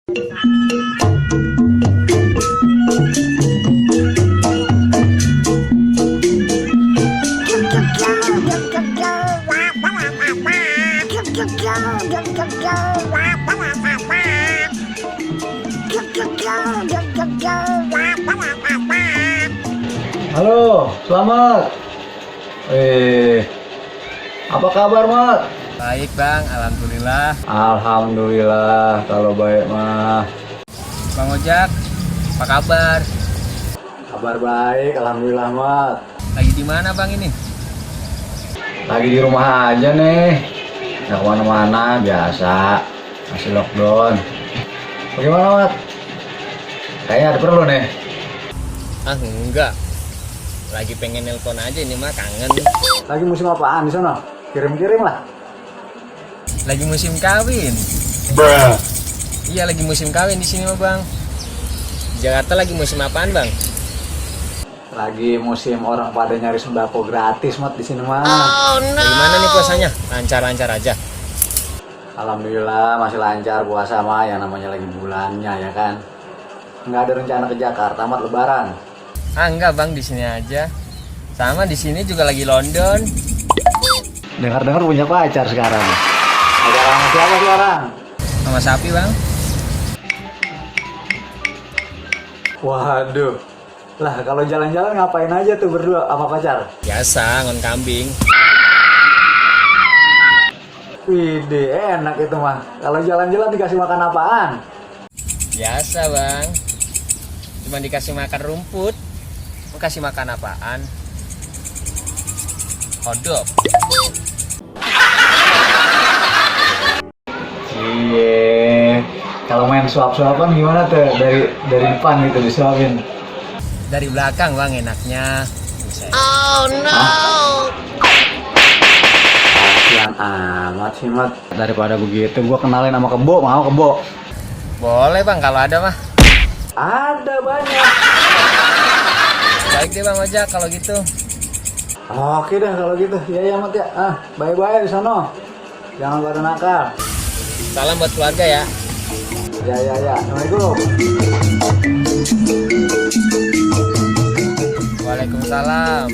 Halo, selamat. Apa kabar, Mat? Baik Bang, alhamdulillah. Alhamdulillah, kalau baik mah. Bang Ojak, apa kabar? Kabar baik, alhamdulillah, Mat. Lagi di mana Bang ini? Lagi di rumah aja nih. Nggak kemana-mana, biasa. Masih lockdown. Bagaimana, Mat? Kayaknya ada perlu nih. Ah enggak, lagi pengen nelpon aja ini mah, kangen. Lagi musim apaan di sana? Kirim-kirim lah. Lagi musim kawin. Bruh. Iya lagi musim kawin di sini mah Bang. Di Jakarta lagi musim apaan Bang? Lagi musim orang pada nyari sembako gratis, Mat, di sini mah. Oh no. Bagaimana nih puasanya? Lancar-lancar aja. Alhamdulillah masih lancar puasa mah, yang namanya lagi bulannya ya kan. Nggak ada rencana ke Jakarta, Mat, lebaran. Ah enggak Bang, di sini aja. Sama di sini juga lagi London. Dengar-dengar punya pacar sekarang. Ada sama siapa sekarang? Sama sapi Bang. Waduh. Lah kalau jalan-jalan ngapain aja tuh berdua sama pacar? Biasa, ngon kambing. Widih, enak itu mah. Kalau jalan-jalan dikasih makan apaan? Biasa Bang. Cuma dikasih makan rumput. Mau kasih makan apaan? Hotdog. Iya. Kalau main suap-suapan gimana tuh? Dari depan gitu disuapin. Dari belakang Bang enaknya. Oh no. Kasian amat sih, Mat. Daripada begitu gua kenalin sama Kebo, mau Kebo? Boleh Bang kalau ada mah. Ada banyak. Baik deh Bang Ojak kalau gitu. Oke dah kalau gitu. Ya Mat ya. Bye-bye di sono. Jangan pada nakal. Salam buat keluarga ya. Ya. Assalamualaikum. Waalaikumsalam.